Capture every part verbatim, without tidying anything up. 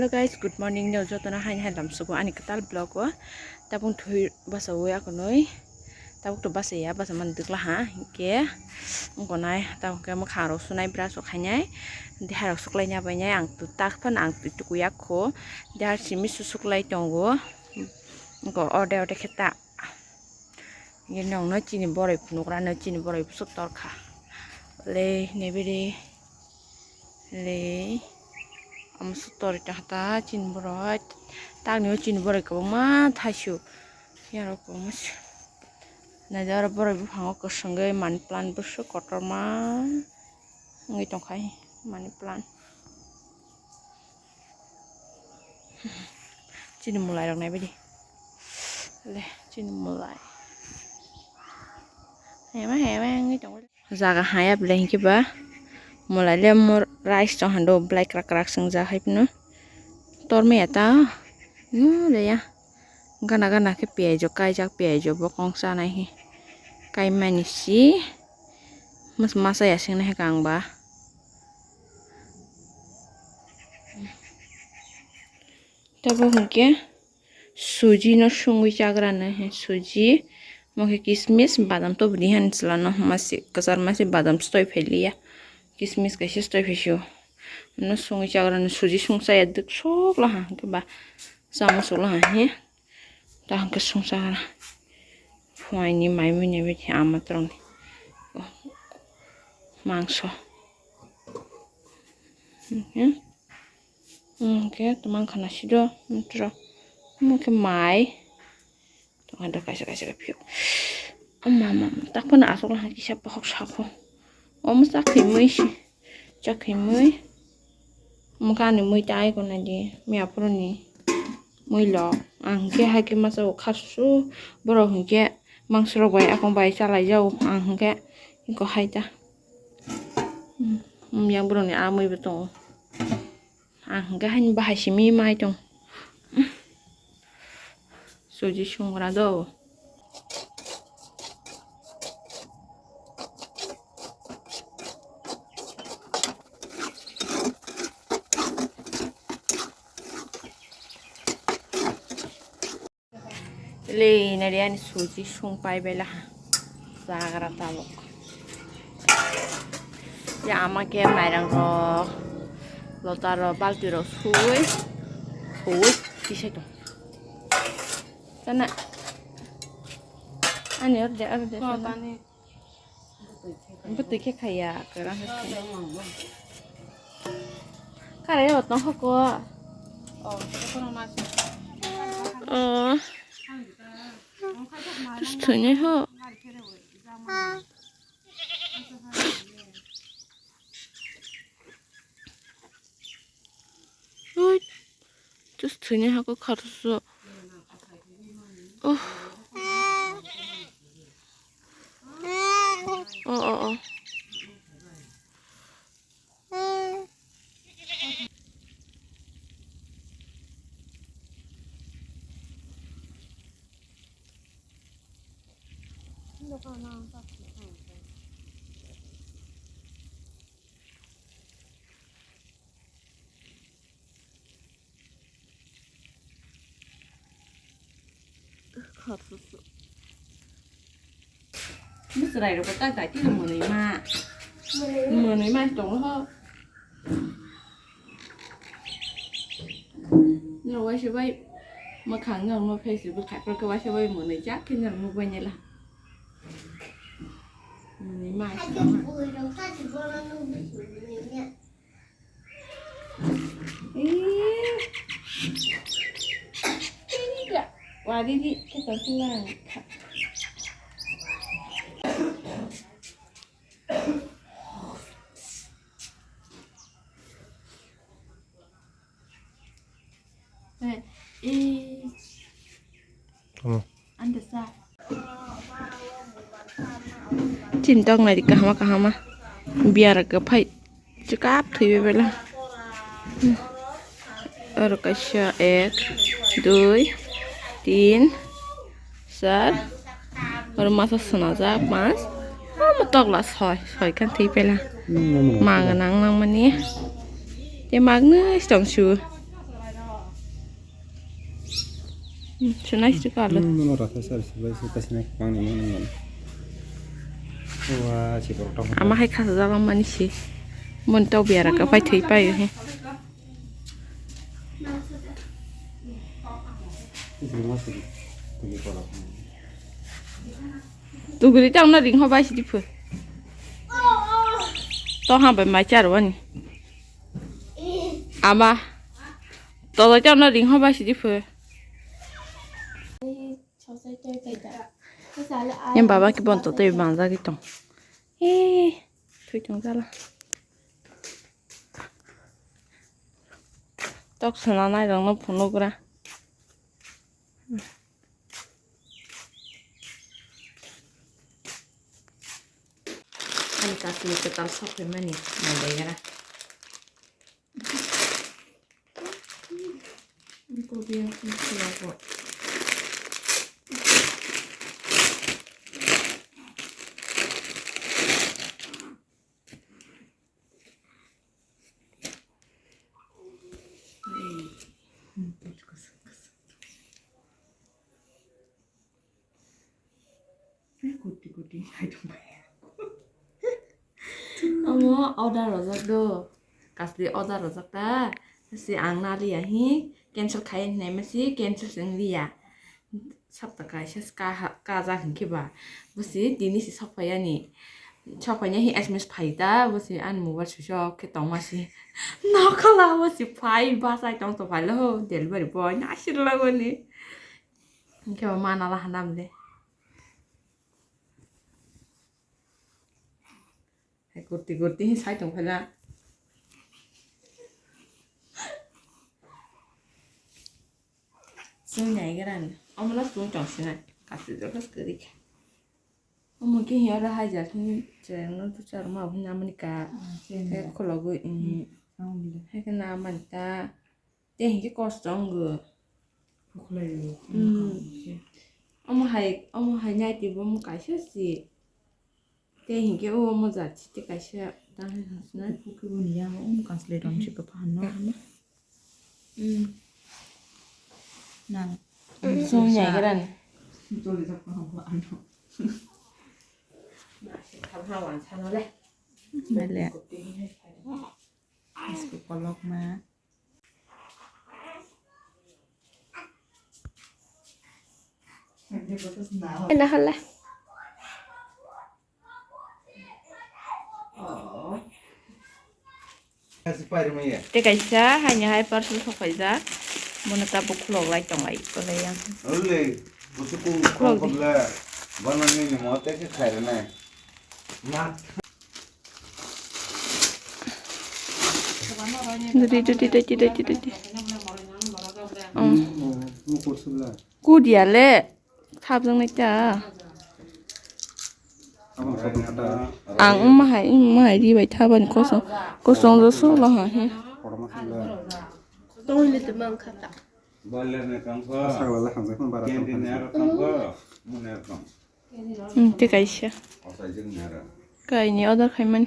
Hello guys, good morning. No jotono haini hai lam sugo ani kwtal vlog o. Tabuk thwi basawi akonoi. Tabuk to basaya, basa man dukla ha. Hinkhe ongkonai, tabuk khe mwkhang rok sunai, brush rok khainai. Deha rok suklai nya bainai, ang tak phan ang twi tukuya kho. Deha simi su suklai tongo. Ongko ode ode khe ta. Nokno chini boroi phunukra no chini boroi bwswk torkha. Le nebede. Le. Omo swk torwi tongkha ta chini boroi. Takni o chini boroi kwbangma thaisu. Yarok kwbangma se. Naidi oro boroi buphango kwswngwi money plant bwswk kotorma wngwi tongkha money plant. Chini mwlai rok naibaidi. Le, chini mwlai. Hema hema wngwi tongo. Jaga haya belai hinkhe ba mwlai le mo rice tong hando belai kwrak kwrak swngjak hai phano. Tormaya ta. Mu le ya. Gana gana khe piyaj rok kaijak, piyaj rok bo kong chanai hi kaimani si. Mas-, masa ya sing nai kang ba. Tabuk hinkhe suji no sungwi chagra no he suji. Mo khe kismis badam to bini han chwla no masi kwchar masi badam stoi pheliya. Kismis kaisa stoi phisio. No sungwi chagra no suji sung chaya duk sok la ha hinkhe ba. Chama sok la ha he. Ta hwnkhe sungsa phuaini mai mui ni bithi ama twrwngni mangso. Hwnkhe, hwnkhe twmang khana sido mutro. Omo khe mai. Tongo da kaisa kaisa khe phiyok. Ama ama tak phano aswk lang kisa bohok sakho. Omo chakhi mui si. Chakhi mui. Omo khe ani mui tai gwnadi miyaphuru ni mui lo. Ang hwnkhe hai khe masa o kha susu borok hwnkhe mangso rok bai akung bai chalai jak ang hwnkhe eko hai ta. Hmm, yang borok ni a mui bo tongo. Ang hwnkhe haini bahai simi mai tong. Suji sungra do. Le nari ani suji sung pai bela ha. Jagra tabuk. Ya ama khe mairang rok, lota rok, balti rok suwi, suwi kisai tong. Tana. Ani orde orde sana. Bwtwi khe khaiya, kwrang khe khaiya. Kare o tong hoko. Oh. Tus thunye ho. Ui. Tus thunye hako kharso. Oh. Oh, oh, oh. Mwswrai rok tak dai tini mwnwi ma. Mwnwi ma tong ho. No waisa bai mwkhang no mo face bo khai pro ke waisa bai mwnwi jak khe no mo bai nela. Mwnwi ma. Ih. Ini gak. Wadi di kita pulang. Eh, eh. Tamo. Anda sa. Chintok nai di kahama kahama. Biar ke phai chikap thwi bela. Oro kaisa ek, dui, tin, char. Oro masa swnajak mas. Omo tokla soi, soi khan thwi bela. Mang nang nang mani. Te magni stong su. Sunai si kalu. Hmm, mono rasa sar si bai si kasi na kang ni mono mono. Wah, si borok tong. Ama hai khasa jabang mani si. Mon tau biara ka pai thei pai he. Tuguli tang na ring ho bai si di phu. To ha bai mai char wani. Ama. To tang na ring ho bai si di phu. Yang baba ki bon to tei bang jagi tong. Eh, thui tong jala. Tok sana nai rong no phunuk ra. Ani kasni kwtal sok phaimani nai bai gra. Kuti kuti hai tong bai. Omo order rojak do. Kasli order rojak ta. Si ang na liya hi. Cancel khai hinai ma si cancel sing liya. Sapta kaisa ka, ka jak hinkhe ba. Bo si tini si sok phai ani. Sok phai ya hi S M S phai ta. Bo si ani mobile switch off khe tong ma si. Nokhola bo si phai bachai tong to phai lo ho. Delivery boy na sir lagoni. Hinkhe ba mana la hanam le. Hai kurti kurti hi sai tong phaila. Sui nai gran. Omo no sui tong sinai. Kasi joto kwrwi kha. Omo khe hi oro hajar hini chwng no tu char ma hwnna mani ka. Khe khulogwi, hai khe na mani ta. Tei hinkhe kosto wngo. Phuklaio. Hmm. Omo hai, omo hai naitwi bo omo kaisa si. Tei hinkhe o omo jat si tei kaisa ta hai hansna. Phukiboni yango omo kansloi rom si bwpha hanno. Hmm. Nang. Song nai gran. Joli jak pa hamo ano. Thal ha wan sano le. Bele. Isko kolok ma. Ena hala. Tei kaisa haini hai parcel sokhaijak. Bono tabuk khulok lai tong lai kwlai yang. Khulok di. Bana nini mo tei khe khairwnai. Dudi, dudi, dudi, dudi, dudi. Kudia le. Thapjaknai ta. Ang wng ma hai, wng ma hai ri bai tha bani kosong, kosong joso lo ha he. Hmm, tei kaisa. Kaini order khaimani.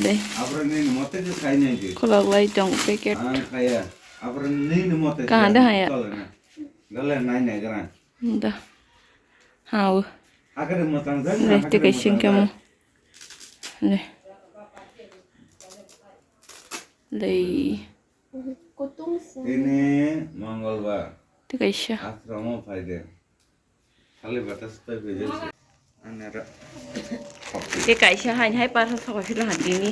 Dei. Khulok lai tong packet. Kaha de haya. Da. Hao. Dei, tei kaisa hwnkhe mo. Dei. Dei. Tini Mongolbar. Tei kaisa. Ashram o phai de. Khali batas pai pai jai se. Ani aro. Tei kaisa haini hai parcel sokoi philo ha tini.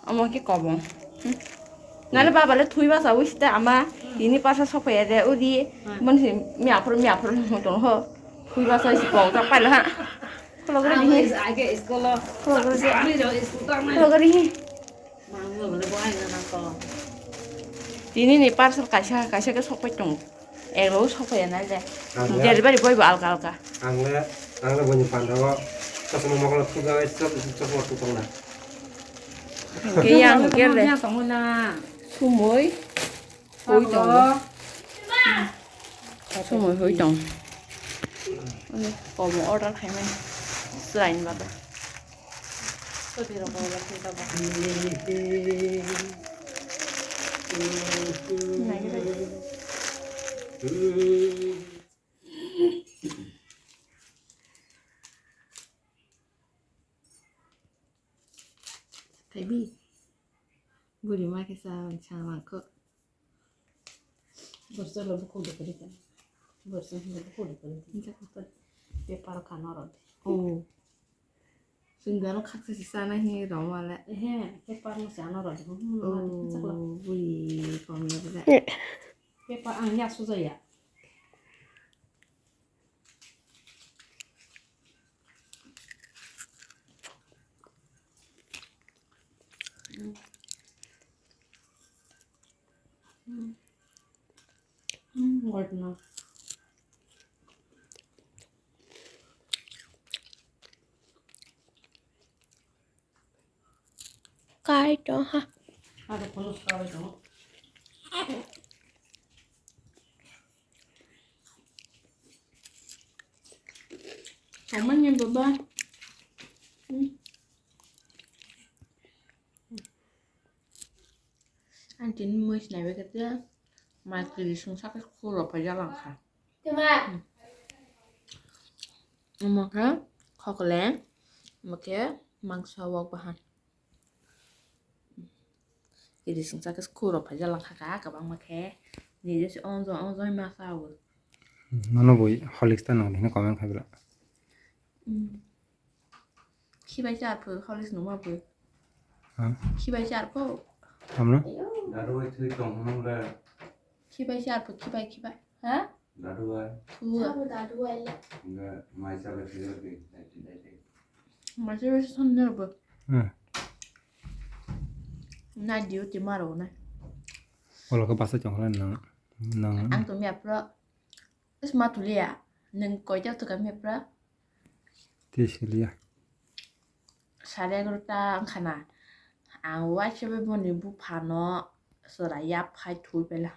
Omo khe kobong. Hmm. Nale baba le thui basa wi sita ama tini parcel sokoi ya de udi. Mon si mi aphur mi aphur mo tong ho. Thui basa si kok ta pai la ha. Khulogri di. Age school lo. Khulogri di. Ami ro school ta mai. Khulogri hi. Tini ni parcel kaisa, kaisa khe sokpai tongo. Ego sokpai ya nai le. Ang le, delivery boy bo alka alka. Ang le, ang le boni pandao chosma mokolo thujaui chosma thutongnai. Hwnkhe yang hwnkhe le. Sumui. Hui tongo. Sumui hui tong. Ani komo order khaimani. Chwraini bagwi. Sotwi rok order khaikha ba. Thaibi. Buri ma khe sa, sa mangkho. Borsa lo bukhuk de kari ta. Borsa lo bukhuk de kari ta. Paper kano rw de. Oh. Chwng dano khaksa se chanai hinwi rw male. Ehe, paper no se ano rw de. Oh, chakla. Bui kom ya bwle. Paper ang ya sujaya. Mm. Mm. Mm, gotna. Kai to ha. Ado kono sabai to. Kamu ni baba. Hmm. Ang tini mui sinai bai khe tei mai kwrwi sungsa khe khuro paijak lang kha. Omo khe khokle, omo khe mangsa wak bahan. Kwrwi sungsa khe khuro paijak lang kha kwbangma khe. Nini se onjo onjo ma sa o. Nono bui Horlicks ta nang hino comment khai bwla. Khibai charphu, Horlicks nungma phu. Ha? Khibai charphu. Tamno? Dadu bai thwi tong hwnle. Khibai charphu, khibai, khibai. Ha? Dadu bai. Thu. Sabo dadu bai le. Nga mai cha bai thwi bai, dai, dai, dai. Mai cha bai thwi bai. Hmm. Na duty maro na. Olo ka basa chong hwnle nang, nang. Ang to mia pro. Is ma tulia. Nang koi ta to ka mia pro. Tei siliya. Sare egarota wngkha na. Ang waisa bai boni buphano chwrai yaphai thwi paila.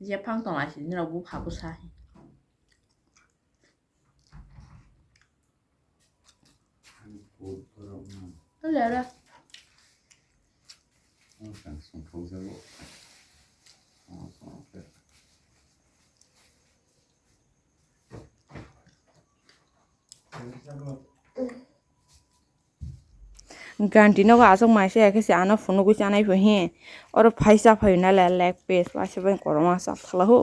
Jephang tong lai sini rok bupha bwsa. Lera. Ganti nogo aswk mai se khe se ano phunugwi chanai pho he. Oro phai cha phaio na le leg piece waisa bai koroma cha thala ho.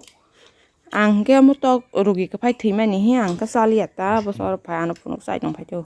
Ang hwnkhe omo tok rugi kwphai thwimani he ang khe chaliya ta bwsa oro phai ano phunuk chai tong phai tho.